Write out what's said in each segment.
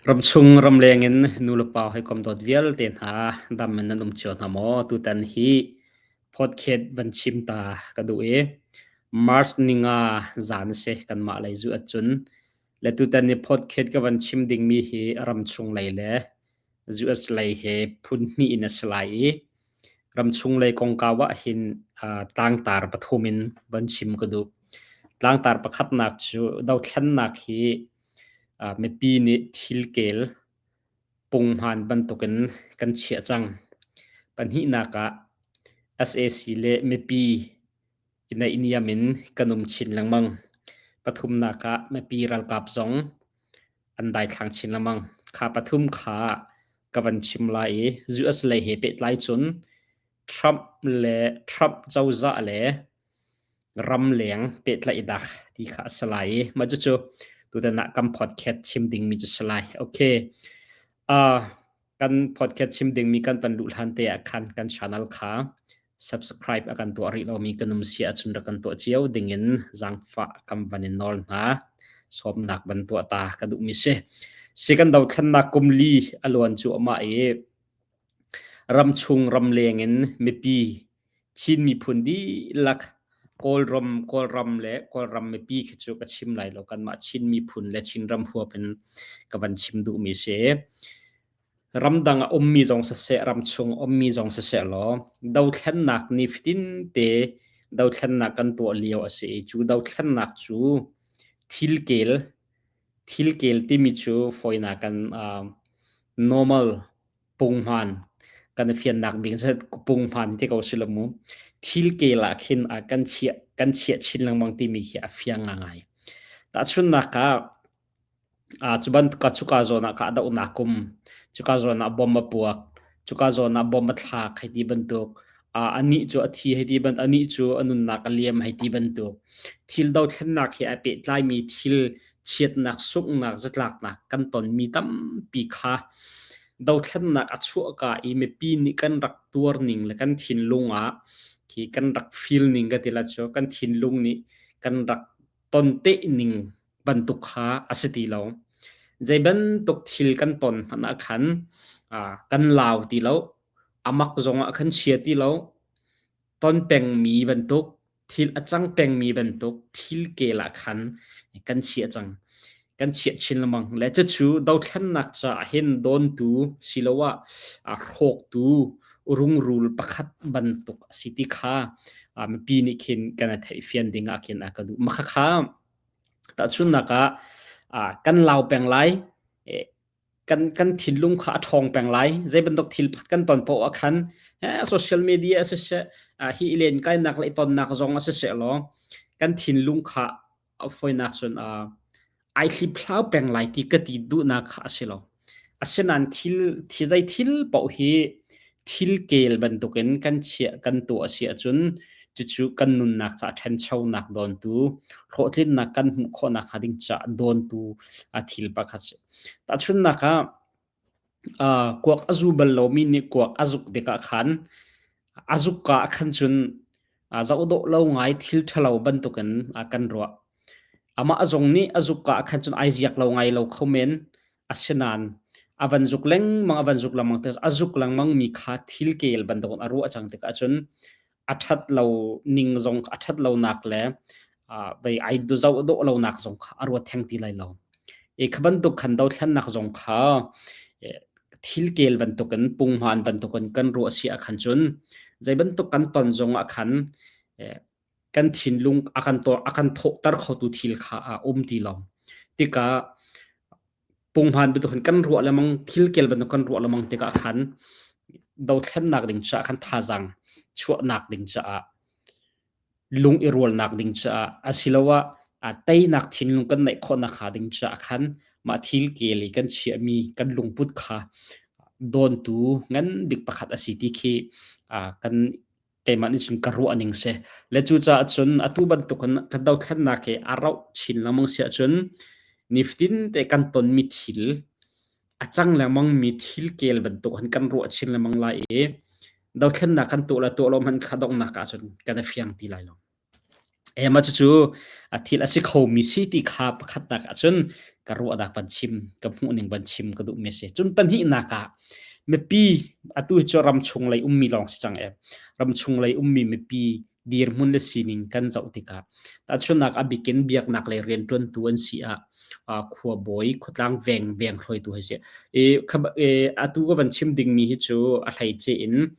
Ramchung ramleng in nulepa hawikom dawt vialte hna dam in nan um cio hna maw? Tutan hi podcast van chim ta ka duh i March ninga zan a si kanmah lei zu ahcun. Le tutan i podcast ka van chim dingmi hi ramchung lei le US lei he phun hnih in a si lai i ramchung lei kongkau ahhin tlangtar pathum in van chim ka duh. Tlangtar pakhatnak cu dothlennak hi mipi nih thilkel punghman bantukin kan chiah cang. Pahnihnak ah sac le mipi i naihniam in kan um chin lengmang. Pathumnak ah mipi ralkap zong an daithlang chin lengmang. Kha pathum kha ka van chim lai i US lei he pehtlai cun Trump le Trump cozah le ramleng pehtlaihnak ti kha a si lai i mah cucu tutan ah kan podcast chim dingmi cu si lai. Okay. Uh, kan podcast chim dingmi kan pan luh hlan te ah khan kan channel kha subscribe a kan tuah rih lomi kan um si ahcun rak kan tuah cio dingin zaangfah kan van in nawl hna. Sawmnak van tuah ta ka duhmi si. Si kan dothlennak kum li a luan cu amah i ramchung ramleng in mipi Chin miphun dihlak Kawlram Kawlram le Kawlram mipi khi cu ka chim lai lo. Kanmah Chin miphun le Chinram huap in ka van chim duhmi si. Ramdang a ummi zong siseh, ramchung ummi zong siseh law dothlennak nifatin te dothlennak kan tuah lio a si i cu dothlennak cu thilkel thilkel timi cu fawinak in uh, normal punghman kan i fiannak bik punghman ti ko si lo mu thil kel ah khin a kan chiah kan chiah chin lengmang timi khi a fiang ngai tahchunnak ah a cu bantuk cuka zawn ah kahdohnak kum cuka zawn ah bom a puak cuka zawn ah bom a thlak hei ti bantuk anih cu a thi hei ti ban anih cu a nunnak a liam hei ti bantuk thil dothlennak he a pehtlaimi thil chiatnak sunghnak zatlaknak kan tonmi tampi kha dothlennak a chuahka i mipi nih kan rak tuar ning le kan thinlung ah khi kan rak feel ning ka ti la cu kan thinlung nih kan rak ton te ning bantuk kha a si ti lo. Zei bantuk thil kan ton hmanh ah khan kan lau ti lo, amak zong ah khan chia ti lo, ton pengmi bantuk thil a cang pengmi bantuk thil kel ah khan kan chiah cang. Kan chiah chin lengmang. Le cucu dothlennak caah hin dawntu siloah a hrawktu rungrul pakhat bantuk a si ti kha mipi nih khin kan i theihfian ding ah khin a ka duh. Mah khakha tahchunhnak ah kan lau peng lai kan kan thinlung kha a ṭhawng peng lai. Zei bantuk thil kan ton paoh ah khan social media siseh hi len kainak le tonnak zong a siseh law kan thinlung kha a fawinak cun ai hliphlau peng lai ti ka ti duhnak kha a si lo. Asinain thil thi zei thil paoh hi thil kel bantukin kan chiah kan tuah a si ahcun cucu kan nunnak ca ṭhanchonak dawntu hlawhtlinnak kan hmuh khawhnak hnga ding caah dawntu a thil pakhat si. Tahchunhnak ah kuak a zu bal lomi nih kuak a zuk tikah khan a zukka ah khan cun zoh dawh lo ngai thil ṭhalo bantukin kan ruah. Amah zong nih a zukka ah khan cun ai ziak lo ngai lo kho men. Asinain a van zuk lengmang a van zuk lengmang tikah a zuk lengmang mi kha thil kel bantukin a ruah cang tikah cun a ṭhat lo ning zong a ṭhat lonak le vei ai zoh dawh lonak zong kha a ruat theng ti lai lo. I kha bantuk khan dothlennak zong kha thil kel bantukin punghman bantukin kan ruah si ah khan cun zei bantuk kan ton zong ah khan kan thinlung a kan a kan thawhter khotu thil kha a um ti lo. Tikah punghman bantukin kan ruah lengmang thil kel bantuk kan ruah lengmang tikah khan dothlennak ding caah khan thazaang chuahnak ding caah lung i rualnak ding caah asiloah teinak thinlung kan neih khawhnak hnga ding caah khan mah thil kel i kan chiahmi kan lungput kha dawntu ngan bik pakhat a si ti khi kan keimah nih cun ka ruah ning si. Le cucaah cun atu bantukin kan dothlennak hi a rauh chin lengmang si ahcun nifatin te kan tonmi thil a cang lengmangmi thil kel bantuk hin kan ruah chin lengmang lai i dothlennak kan tuah le tuah lo hmanh kha donghnak ahcun kan i fiang ti lai lo. Mah cucu a thil a si khomi si ti kha pakhatnak ahcun Ka ruahnak van chim, ka hmuhning van chim ka duhmi a si. Cun pahnihnak ah mipi atu hi cu ramchung lei ummi lawng si cang e. Ramchung lei ummi mipi dirhmun le sining kan zoh tikah tahchunhnak a bikin biaknak lei rianṭuantu an si ah khuabawi khuatlang veng veng hruaitu hei si. I atu ka van chim dingmi hi cu a hleice in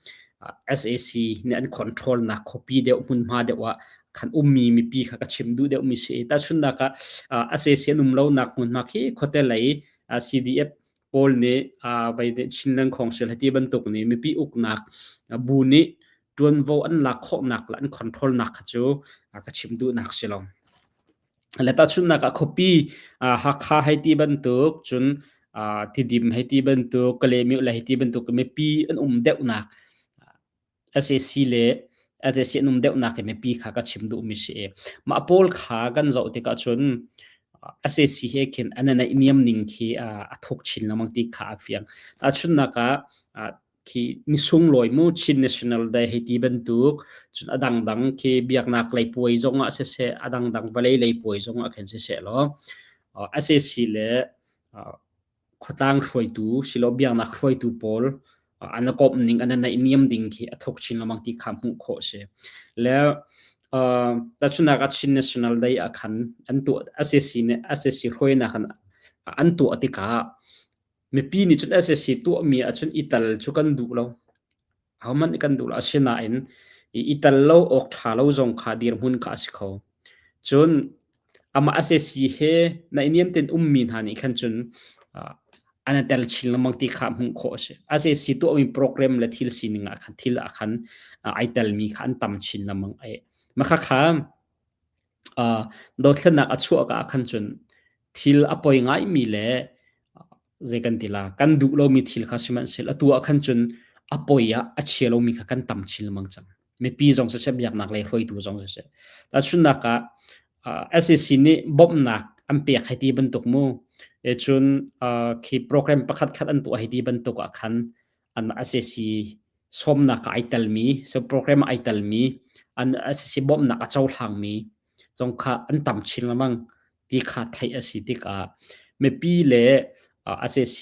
SAC nih an control nak khuapi deuh hmunhma deuh ah khan ummi mipi kha ka chim duh deuhmi si. Tahchunhnak ah SAC an um lonak hmunhma khi khuate lei CDF pawl nih vai Chinland Council hati bantuk nih mipi uknak bu nih ṭuanvo an lak khawhnak le an control nak kha cu ka chim duhnak si lo. Le tahchunhnak ah khuapi Hakha hei ti bantuk cun Tidim hei ti bantuk Kalaymyo le hei ti bantuk mipi an um deuhnak SAC le SAC an um deuhnak i mipi kha ka chim duhmi si i mah pawl kha kan zoh tikah cun SAC he khin an i naihniam ning khi a thuk chin lengmang ti kha a fiang. Tahchunhnak ah khi ni sunglawi mu Chin National Day hei ti bantuk cun a dangdang khi biaknak lei puai zong ah siseh a dangdang vawlei lei puai zong ah khin siseh law SAC le khuatlang hruaitu silo biaknak hruaitu pawl an i komh ning an i naihniam ding khi a thuk chin lengmang ti kha hmuh khawh si. Le tahchunhnak ah Chin National Day ah khan an tuah SAC nih SAC hruainak an tuah tikah Mipi nih cun SAC tuahmi ahcun i tal cu kan duh lo. Ahohmanh nih kan duh lo. Asinain i tal lo awk ṭha lo zong kha dirhmun kha a si kho. Cun amah SAC he naihniam tein ummi hna nih khan cun an i tel chin lengmang ti kha hmuh khawh a si. SAC tuahmi program le thil sining ah khan thil ah khan ai telmi kha an tam chin lengmang. Mah khakha Dothlennak a chuah ka ah khan cun thil a poi ngaimi le zei kan ti la kan duh lomi thil kha sihmanhsehlaw atu ah khan cun a poi ah a chia lomi kha kan tam chin lengmang cang. Mipi zong siseh, biaknak lei hruaitu zong siseh. Tahchunhnak ah SAC nih bawmhnak an pek hei ti bantuk mu. E cun khi program pakhat khat an tuah hei ti bantuk ah khan an SAC sawmnak ah ai telmi, so program ah ai telmi, an SAC bawmhnak a cohlangmi zong kha an tam chin lengmang ti kha theih a si tikah mipi le SAC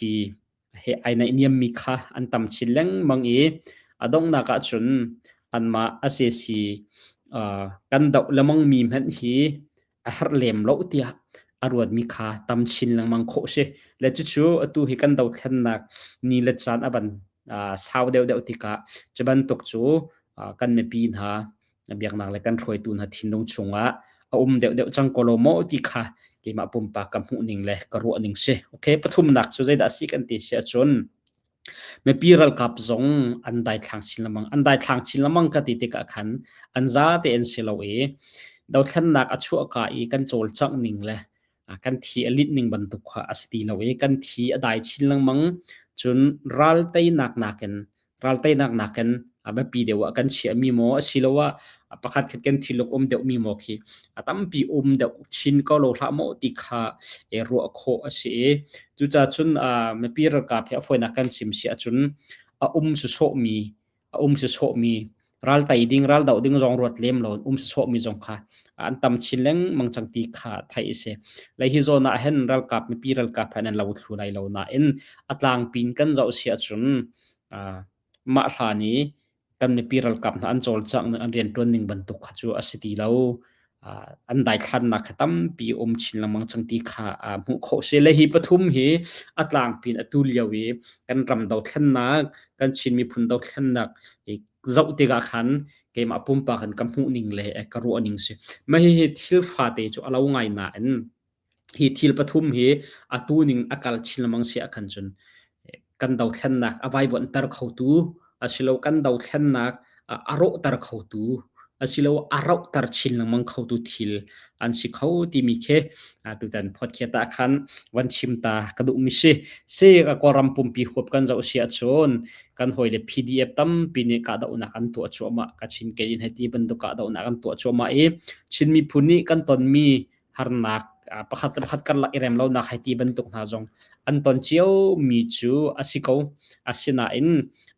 he ai naihniammi kha an tam chin lengmang i a donghnak ahcun anmah SAC kan doh lengmangmi hmanh hi a herh lem lo tiah a ruatmi kha tam chin lengmang khawh si. Le cucu atu hi kan dothlennak ni le caan a van sau deuhdeuh tikah cu bantuk cu kan mipi hna biaknak le kan hruaitu hna thinlung chungah a um deuhdeuh cang ko lo maw ti kha keimah pumpak ka hmuh ning le ka ruah ning si. Okay, pathumnak cu zeidah si kan ti si ahcun Mipi ralkap zong an daithlang chin lengmang. An daithlang chin lengmang ka ti tikah khan an zate an si lo i dothlennak a chuahka i kan cawlcangh ning le kan thi a linh ning bantuk kha a si ti lo i kan thi a dai chin lengmang. Cun ral teinak nakin ral teinak nakin a biapi deuh ah kan chiahmi maw asiloah pakhat khat kan thiluk um deuhmi maw khi a tampi um deuh chin ko lo hlah maw ti kha e ruah khawh a si i cucaah cun mipi ralkap he a fawinak kan chim si ahcun a um sawsawhmi a um sawsawhmi ral tei ding ral doh ding zong ruat lem lo um sawsawhmi zong kha an tam chin lengmang cang ti kha theih a si. Lei hi zawn ah hin ralkap mipi ralkap he nan lo thlu lai lo nain a tlangpin kan zoh si ahcun mah hlan i kan mipi ralkap hna an cawlcangh ning an rianṭuan ning bantuk kha cu a si ti lo. An daithlannak kha tampi um chin lengmang cang ti kha hmuh khawh si. Le hi pathum hi a tlangpi in atu lio i kan ram dothlennak, kan Chin miphun dothlennak i zoh tikah khan keimah pumpak in ka hmuh ning le ka ruah ning si. Mah hihi thil fate cu a lo ngai nain Hi thil pathum hi atu ning a kal chin lengmang si ahkhan cun kan dothlennak a vaivuanhter khotu asilo kan dothlennak a rawhter khotu asilo a rohter chin lengmang khotu thil an si kho timi khi tutan podcast ah khan van chim ta ka duhmi si. Si ka Kawlram pumpi huap kan zoh si ahcun kan hawile PDF tampi nih kahdohnak an tuah cuahmah. Kachin Kayin hei ti bantuk kahdohnak an tuah cuahmah i Chin miphun nih kan tonmi harnak pakhat le pakhat karlak i rem lonak hei ti bantuk hna zong an ton cio mi cu a si ko. Asinain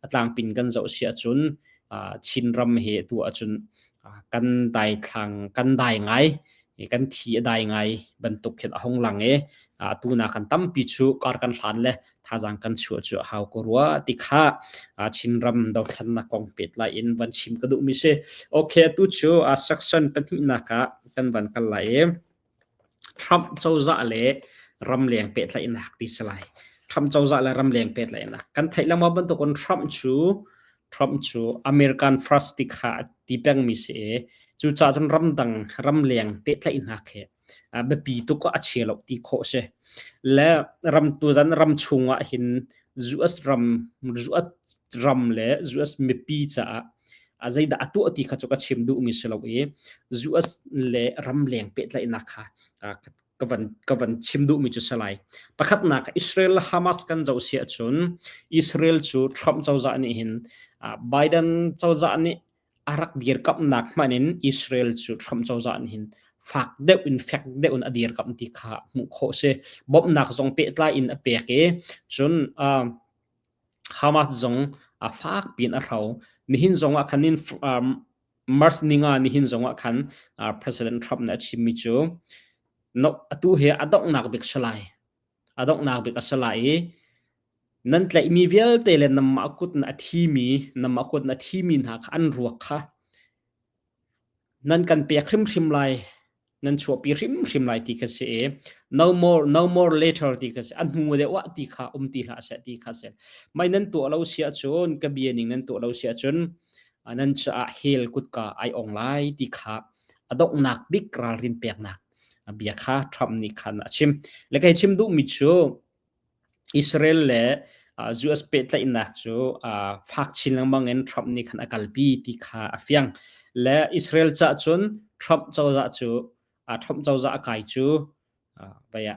a tlangpin kan zoh si ahcun Chinram he tu ahcun kan daithlang kan dai ngai kan thi a dai ngai bantuk khin a hung lang i Atu na kan tampi chu kar kan hlan le thazang kan chuah cu a hau ko rua ti kha Chinram dothlannak kong pehtlai in van chim ka duhmi si. Okay, atu cu section pahnihnak ah kan van kal lai i Trump cozah le ramleng pehtlaihnak ti si lai. Trump cozah le ramleng pehtlaihnak. Kan theih lengmang bantukin Trump cu Trump cu American first ti kha ti pengmi si i cucaah cun ramdang ramleng pehtlaihnak he biapi tuk ah a chia lo ti khawh si. Le ram tuzan ram chung ah hin US ram US ram le US mipi caah a zeidah a tuah ti kha cu ka chim duhmi si lo i US le ramleng pehtlaihnak kha ka van ka van chim duhmi cu si lai. Pakhatnak Israel le Hamas kan zoh si ahcun Israel cu Trump cozah nih hin Biden cozah nih a rak dirkamhnak hmanh in Israel cu Trump cozah nih hin fak deuh in fek deuh in a dirkamh ti kha hmuh khawh si. Bawmhnak zong pehtlai in a pek i cun uh, Hamas zong a fak piin a hro. Nihin zong ah khan in um, March ninga nihin zong ah khan uh, President Trump nih a chimmi cu no, atu hi a donghnak bik si lai. A donghnak bik a si lai i Nan tlaihmi vialte le nanmah kut in a thimi, nanmah kut in a thimi hna kha an ruak kha nan kan pek hrimhrim lai, nan chuahpi hrimhrim lai ti kha si i no more, no more later ti kha si. A hnu deuh ah ti kha um ti hlah seh ti kha si. Mei nan tuah lo si ahcun, ka bia ning nan tuah lo si ahcun, nan caah hell kutka ai ong lai ti kha a donghnak bik ralrin peknak bia kha Trump nih khan a chim. Le kai chim duhmi cu Israel le US pehtlaihnak cu fak chin lengmang in Trump nih khan a kalpi ti kha a fiang. Le Israel cah cun Trump cozah cu Trump cozah a kai cu vaya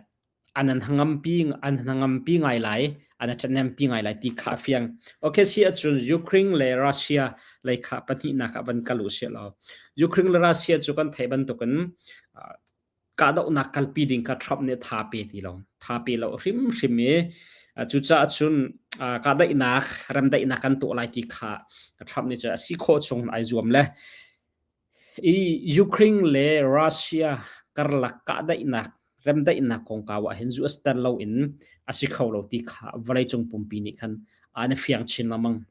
an an hangampi an hangampi ngai lai an ṭhathnempi ngai lai ti kha a fiang. Okay si ahcun Ukraine le Russia lei kha pahnihnak ah van kal u sih law Ukraine le Russia cu kan theih bantukin kahdohnak kalpi ding kha Trump nih tha pe ti lo tha pe lo hrimhrim i cucaah cun kahdaihnak remdaihnak kan tuah lai ti kha Trump nih cun a si khawh chung ai zuam le i Ukraine le Russia karlak kahdaihnak remdaihnak kongkau ah hin US tel lo in a si kho lo ti kha vawleicung pumpi nih khan an fiang chin lengmang.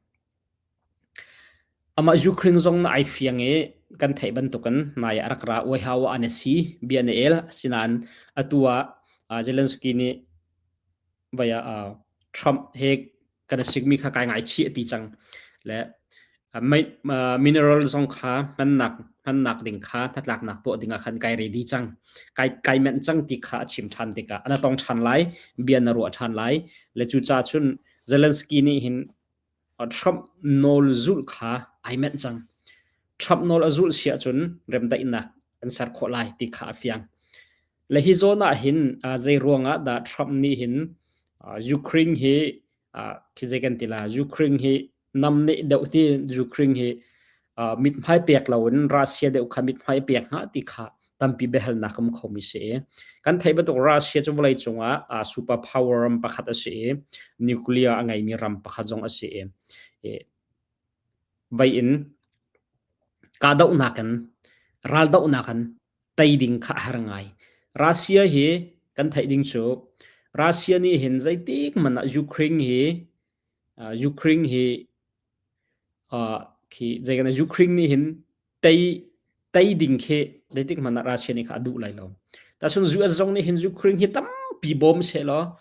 Amah Ukraine zong na ai fiang i kan theih bantukin nai a rak ra uaihau ah an i si bia na el asinain atu ah Zelensky nih vai ah Trump he kan i sikmi kha kai ngaichih a ti cang le mineral zong kha hmannak hmannak ding kha hnatlaknak tuah ding ah khan kai ready cang kai kai menh cang ti kha a chim ṭhan tikah ana tong ṭhan lai bia na ruah ṭhan lai le cucaah cun Zelensky nih hin Trump nawl zulh kha ai menh cang. Trump nawl a zulh si ahcun remdaihnak an ser khawh lai ti kha a fiang. Le hi zawn ah hin zei ruangah dah Trump nih hin Ukraine hi khi zei kan ti la Ukraine hi nam nih deuh ti Ukraine hi mithmai pek loin Russia deuh kha mithmai pek hnga ti kha tampi biahalnak um khomi si. Kan theih bantuk Russia cu vawlei cungah super power ram pakhat a si i nuclear a ngeimi ram pakhat zong a si i vei in kahdohnak in raldohnak in tei ding kha a har ngai. Russia hi kan theih ding cu Russia nih hin zeitik hmanh ah Ukraine hi Ukraine hi khi zei kan Ukraine nih hin tei tei ding khi zeitik hmanh ah Russia nih kha a duh lai lo. Tahchun US zong nih hin Ukraine hi tampi bawm seh law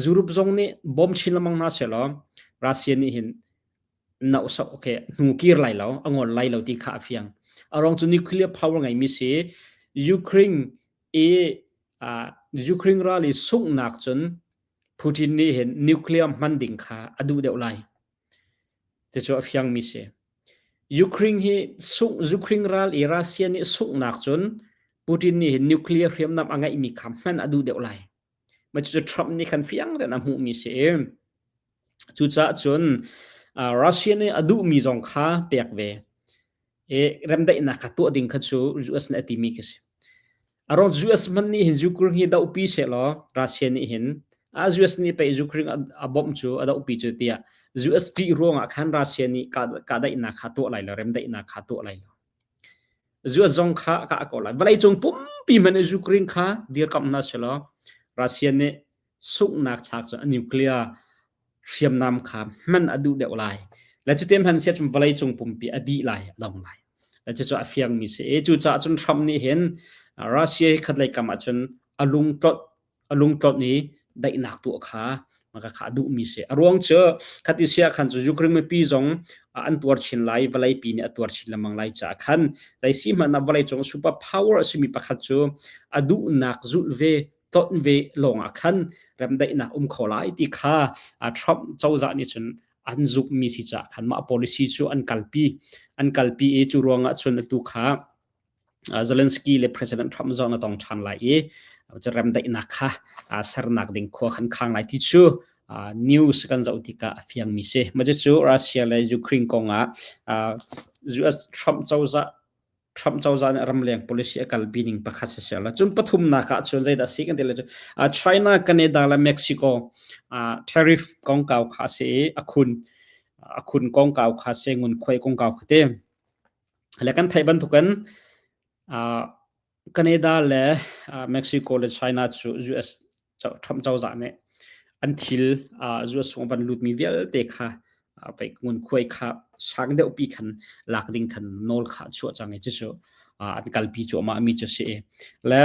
Europe zong nih bawm chin lengmang hna seh law Russia nih hin na usok okay hnu kir lai lo a ngol lai lo ti kha a fiang. A ruang cu nuclear power ngeimi si Ukraine i Ukraine ral i sunghnak cun Putin nih hin nuclear hman ding kha a duh deuh lai. Cucu a fiangmi si. Ukraine hi sungh Ukraine ral i Russia nih sunghnak cun Putin nih hin nuclear hriamnam a ngeihmi kha hman a duh deuh lai. Mah cucu Trump nih khan fiang tein a hmuhmi si. Cucaah cun Russia nih a duhmi zong kha pek ve. I remdaihnak kha tuah ding kha cu US nih a timi khi si. Aron US hmanh nih hin Ukraine hi dohpi sehlaw Russia nih hin a US nih pei Ukraine a bawmh cu a dohpi cu tiah US ṭih ruangah khan Russia nih kahdaihnak kha tuah lai lo remdaihnak kha tuah lai lo. US zong kha a kah ko lai. Vawleicung pumpi hmanh in Ukraine kha dirkamh hna sehlaw. Russia nih sunghnak chak cu a nuclear hriamnam kha hman a duh deuh lai. Le cuti hman sia cun vawlei cung pumpi a dih lai, a dong lai. Le cucu a fiangmi si i cucaah cun Trump nih hin Russia hi khatlei kam ah cun a lungtlawt a lungtlawt i daihnak tuah kha maka kha a duhmi si. A ruang cu khati sia khan cu Ukraine mipi zong an tuar chin lai, vawleipi nih a tuar chin lengmang lai caah khan zei si hmanh ah vawleicung super power a simi pakhat cu a duhnak zulh ve tlawt ve lawng ah khan remdaihnak um kho lai ti kha Trump cozah nih cun an zumhmi si caah khan mah policy cu an kalpi an kalpi i cu ruangah cun atu kha Zelensky le President Trump zong na tong ṭhan lai i remdaihnak kha sernak ding khua khan khang lai ti cu news kan zoh tikah a fiangmi si. Mah cu Russia le Ukraine kongah US Trump cozah Trump cozah nih ramleng policy a kalpi ning pakhat si sel. Cun pathumnak ah cun zeidah si kan ti le cu China, Canada le Mexico tariff kongkau kha si i a khun a khun kongkau kha si ngunkhuai kongkau kha te. Le kan theih bantukin Canada le Mexico le China cu US Trump cozah nih an thil US chung van lutmi vialte kha pei ngunkhuai kha sang deuhpi khan lak ding khan nawl kha chuah cang i cucu an kalpi cuahmah mi cu si. Le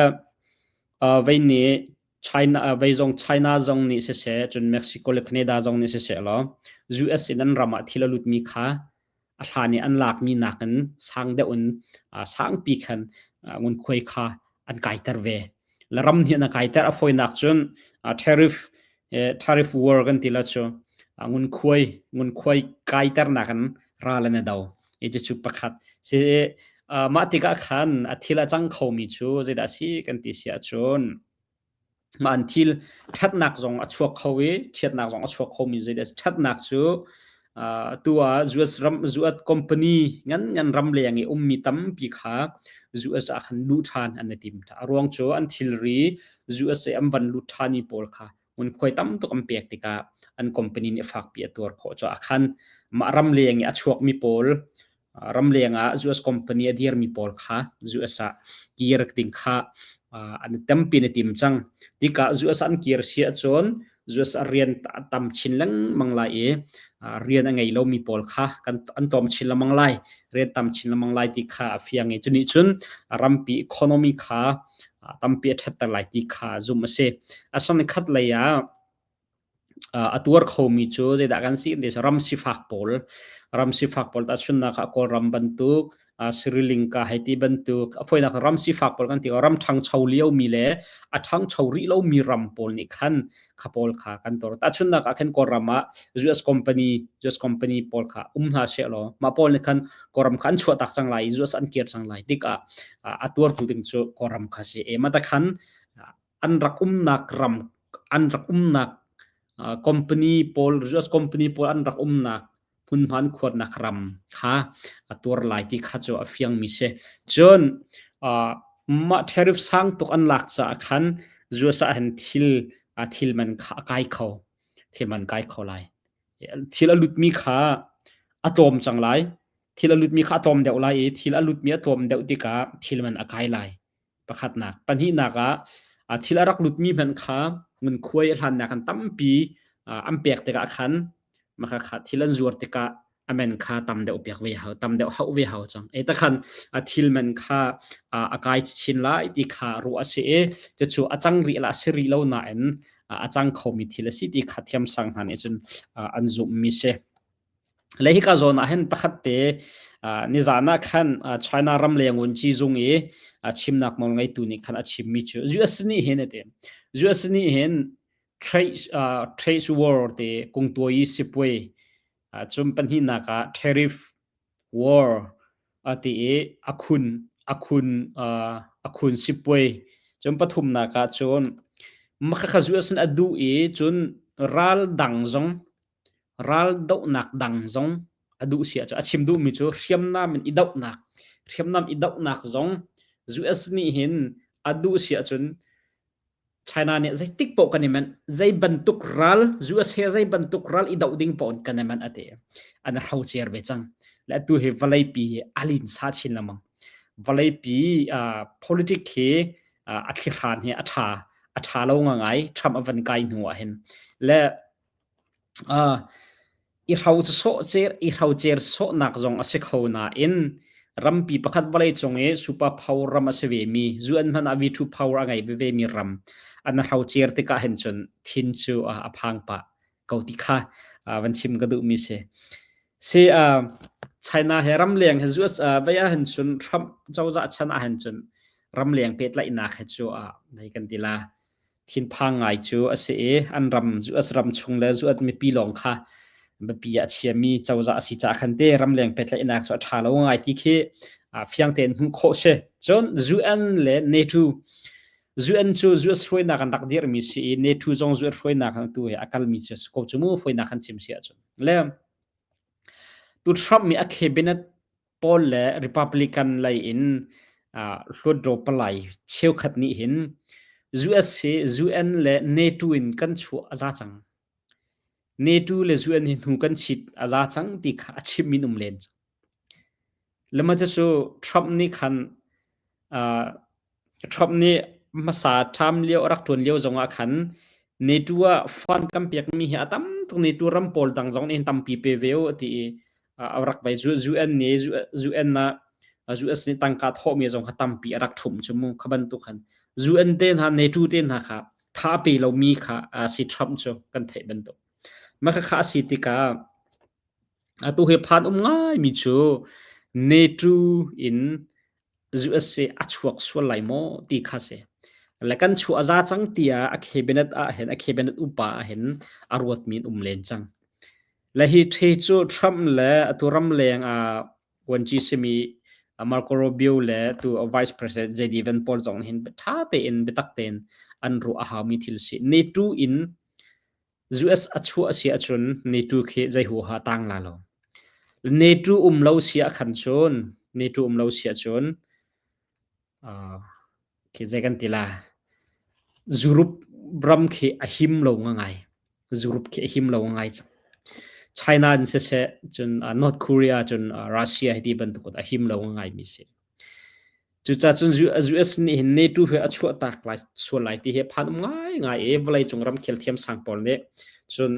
vei nih China vei zong China zong nih siseh cun Mexico le Canada zong nih siseh law US in an ram ah thil a lutmi kha a hlan i an lakmi nakin sang deuh in sangpi khan ngunkhuai kha an kaiter ve. Le ram nih an kaiter a fawinak cun tariff tariff war kan ti la cu ngunkhuai ngunkhuai kaiternak in ral an i do. I cucu pakhat si mah tikah khan a thil a cang khomi cu zeidah si kan ti si ahcun Mah an thil ṭhatnak zong a chuak kho i chiatnak zong a chuak khomi zeidah a si. Ṭhatnak cu tu ah US ram US company ngan ngan ramleng i ummi tampi kha US ah khan luh ṭhan an i tim. A ruang cu an thilri USA an van lut ṭhanmi pawl kha ngunkhuai tam tuk an pek tikah an company nih fakpi a tuar khawh caah khan mah ramleng i a chuakmi pawl ramleng ah US company a dirmi pawl kha US ah kir ding kha an tampi na tim cang. Tikah US an kir si ahcun US a rian tam chin lengmang lai i rian a ngei lomi pawl kha kan an tlawm chin lengmang lai. Rian tam chin lengmang lai ti kha a fiang i cunih cun rampi economy kha tampi a ṭhatter lai ti kha zumh a si. Asinain khat lei ah A tuar khomi cu zeidah kan si ti ram sifak pawl, ram sifak pawl tahchunhnak ah Kawlram bantuk, Sri Lanka hei ti bantuk, a fawinak ram sifak pawl kan ti ram ṭhangcho liomi le a ṭhangcho rih lomi ram pawl nih khan kha pawl kha kan tor. Tahchunhnak ah khan Kawlram ah US company, US company pawl kha um hna sehlaw mah pawl nih khan Kawlram kha an chuahtak cang lai i US an kir cang lai tikah a tuartu ding cu Kawlram kha si. E mah khan an rak umnak ram an rak umnak company pawl US company pawl an rak umnak hmunhma an khuarnak ram kha a tuar lai ti kha cu a fiangmi si. Cun mah tariff sang tuk an lak caah khan US ah hin thil thil man kha a kai kho. Thil man kai kho lai. Thil a lutmi kha a tlawm cang lai. Thil a lutmi kha a tlawm deuh lai i thil a lutmi a tlawm deuh tikah thil man a kai lai. Pakhatnak. Pahnihnak ah thil a rak lutmi hmanh kha ngunkhuai a hlannak an tampi an pek tikah khan maka kha thil an zuar tikah a man kha tam deuh pek ve hau tam deuh hauh ve hau cang. E takhan a thil man kha a kai chin lai ti kha ruah a si i cucu a cang rih la si rih lo nain a cang khomi thil a si ti kha thiamsang hna nih cun an zumhmi si. Le hika zawn ah hin pakhat te nizan ah khan China ram leng zung i chimnak nawl ngeitu nih khan a chimmi cu US nih hin a ti. US nih hin trade trade war te kungtuai sipuai cun pahnihnak ah tariff war a ti i a khun a khun a khun sipuai cun pathumnak ah cun makhakha US a duh i cun ral dang zong Raldohnak dang zong a duh si ahcun a chim duhmi cu hriamnam in i dohnak hriamnam i dohnak zong US nih hin a duh si ahcun China nih zeitik paoh kan i manh zei bantuk ral US he zei bantuk ral i doh ding paoh in kan i manh a ti an hrocer ve cang le atu hi vawleipi hi a linsa chin lengmang vawleipi uh, politic hi uh, a thlihran hi a ṭha. a ṭha lo ngai Trump a van kai hnu ah hin. Le uh, i hro sawh cer i hro cer sawhnak zong a si kho nain rampi pakhat vawlei cung i super power ram a si ve mi UN hmanh ah V2 power a ngei veve mi ram an hro cer tikah hin cun thin cu a phang pah ko ti kha van chim ka duh mi si. Si China he ramleng he US vai ah hin cun Trump cozah chan ah hin cun ramleng pehtlaihnak he cu nei kan ti la. Thinphang ngai cu a si i an ram US ram chung le US mipi lawng kha biapi ah a chiami cozah a si caah khan te ramleng pehtlaihnak cu a ṭha lo ngai ti khi fiang tein hmuh khawh si. Cun UN le NATO UN cu US hruainak an rak dirhmi si i NATO zong US hruainak an tu he a kalmi cu ko cu mu hruainak an chim si ahcun. Le tu Trump mi a cabinet pawl le Republican lei in hluatdaw palai cheukhat nih hin US hi UN le NATO in kan chuah a za cang. NATO le UN hi hnu kan chit a za cang ti kha a chim in um len. Lema cu Trump nih khan Trump nih hmasa term lio a rak ṭuan lio zongah khan NATO ah fund kan pekmi hi a tam tuk NATO ram pawl dang zong nih hin tampi pe ve u a ti i a rak vai UN nih UN ah US nih tangka thawhmi zong kha tampi a rak ṭhumh cu mu kha bantuk khan UN te hna NATO te hna kha tha pe lomi kha a si Trump cu kan theih bantuk. Mah khakha a si tikah atu hi phan um ngaimi cu NATO in USA a chuak sual lai maw ti kha si. Le kan chuah a za cang tiah a cabinet ah hin a cabinet upa ah hin a ruatmi an um len cang. Le hi the cu Trump le atu ramleng ah vuanci simi Marco Rubio le tu Vice President JD Vance pawl zong hin tha tein biatak tein an ruah a haumi thil si. NATO in US a chuah si ahcun NATO khi zei huaha tang la lo. NATO um lo si ah khan cun NATO um lo si ahcun uh, khi zei kan ti la Europe ram khi a him lo ngai. Europe khi a him lo ngai cang. China in siseh cun uh, North Korea cun uh, Russia hi ti bantuk a him lo ngai mi si. Cucaah cun US nih hin NATO he a chuahtak lai sual lai ti hi phan um ngaingai i vawleicung ramkhel thiamsang pawl nih cun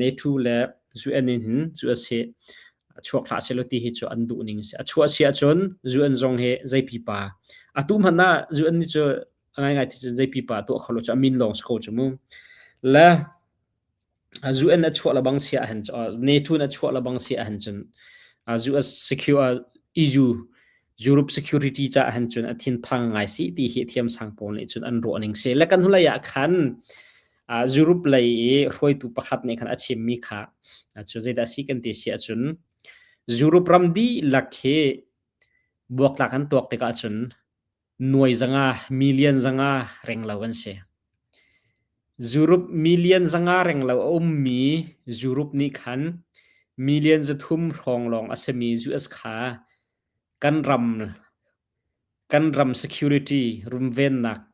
NATO le UN in hin US hi chuak hlah sehlaw ti hi cu an duh ning a si. A chuah si ahcun UN zong hi zei pipa atu hmanh ah UN nih cu a ngaingai ti cun zei pipa tuah kho lo cu a min lawng si ko cu mu. Le UN a chuah lebang si ahhin NATO in a chuah lebang si ahhin cun US secure EU Europe security ca ahhin cun a thinphang ngai si ti hi thiamsang pawl nih cun an ruah ning si. Le kan hnulei ah khan Europe lei i hruaitu pakhat nih khan a chimmi kha cu zeidah si kan ti si ahcun Europe ram dihlak hi buaktlak an tuak tikah cun nuai zanga million zanga reng lo an si. Europe million zanga reng lo a ummi Europe nih khan million 300 hrawng lawng a simi US kha kan ram kan ram security runvennak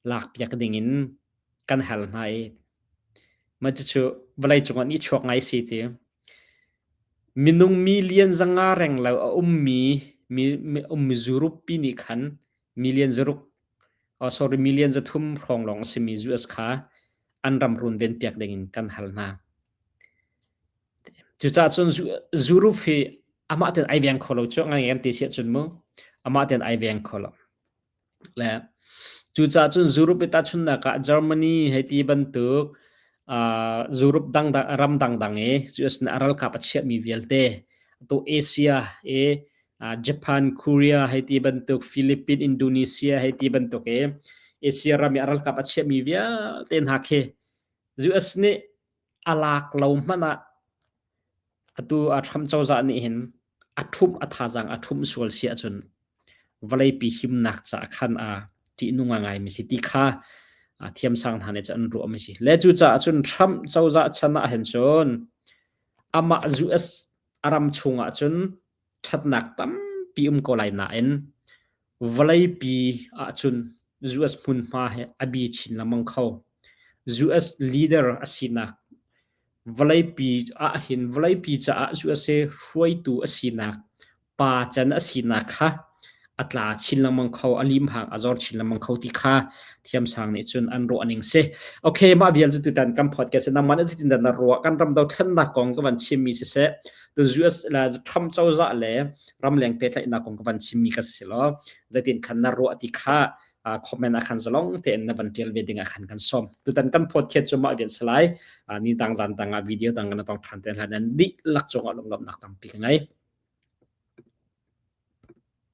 lakpiak dingin kan hal hna i mah cucu vawleicung ah nihchuak ngai si ti. Minung million 500 reng lo a ummi mi, ummi Europe pi nih khan million zaruk oh sorry million 300 hrawng lawng a simi US kha an ram runven piak dingin kan hal hna. Cucaah cun Europe hi amah ten ai veng kho lo cu ngai kan ti si ahcun mu amah ten ai veng kho lo. Le cucaah cun Europe i tahchunhnak ah Germany hei ti bantuk uh, Europe dangdang ram dangdang i US nih a ralkap a chiahmi vialte atu Asia i uh, Japan, Korea hei ti bantuk Philippines, Indonesia hei ti bantuk i Asia ram i a ralkap a chiahmi vialte hna khi US nih a lak lo hmanh ah Atu a Trump cozah nih hin a ṭhumh a thazaang a ṭhumh sual si ahcun vawleipi himnak caah khan a ṭihnung ngaimi si ti kha thiamsang hna nih cun an ruahmi si. Le cucaah cun Trump cozah chan ah hin cun amah US a ram chungah cun ṭhatnak tampi um ko lai nain vawleipi ahcun US hmunhma he a bi chin lengmang kho. US leader a sinak vawleipi ahhin vawleipi caah USA hruaitu a sinak pa can a sinak kha a a tla chin lengmang kho, a lim hang a zor chin lengmang kho ti kha thiamsang nih cun an ruah ning si. Okay, mah vial cu tutan kan podcast nangmah na zeitin dah na ruah? Kan ram dothlennak kong ka van chimmi siseh, tu US la Trump cozah le ramleng pehtlaihnak kong ka van chimmi ka si lo, zeitin khan na ruah ti kha comment ah khan zalong tein na van tial ve ding ah khan kan som. Tutan kan podcast cu mah vial salai, ni dang zan dang ah video dang na tong than te hlan nan dihlak cungah lunglawmhnak tampi ka ngei.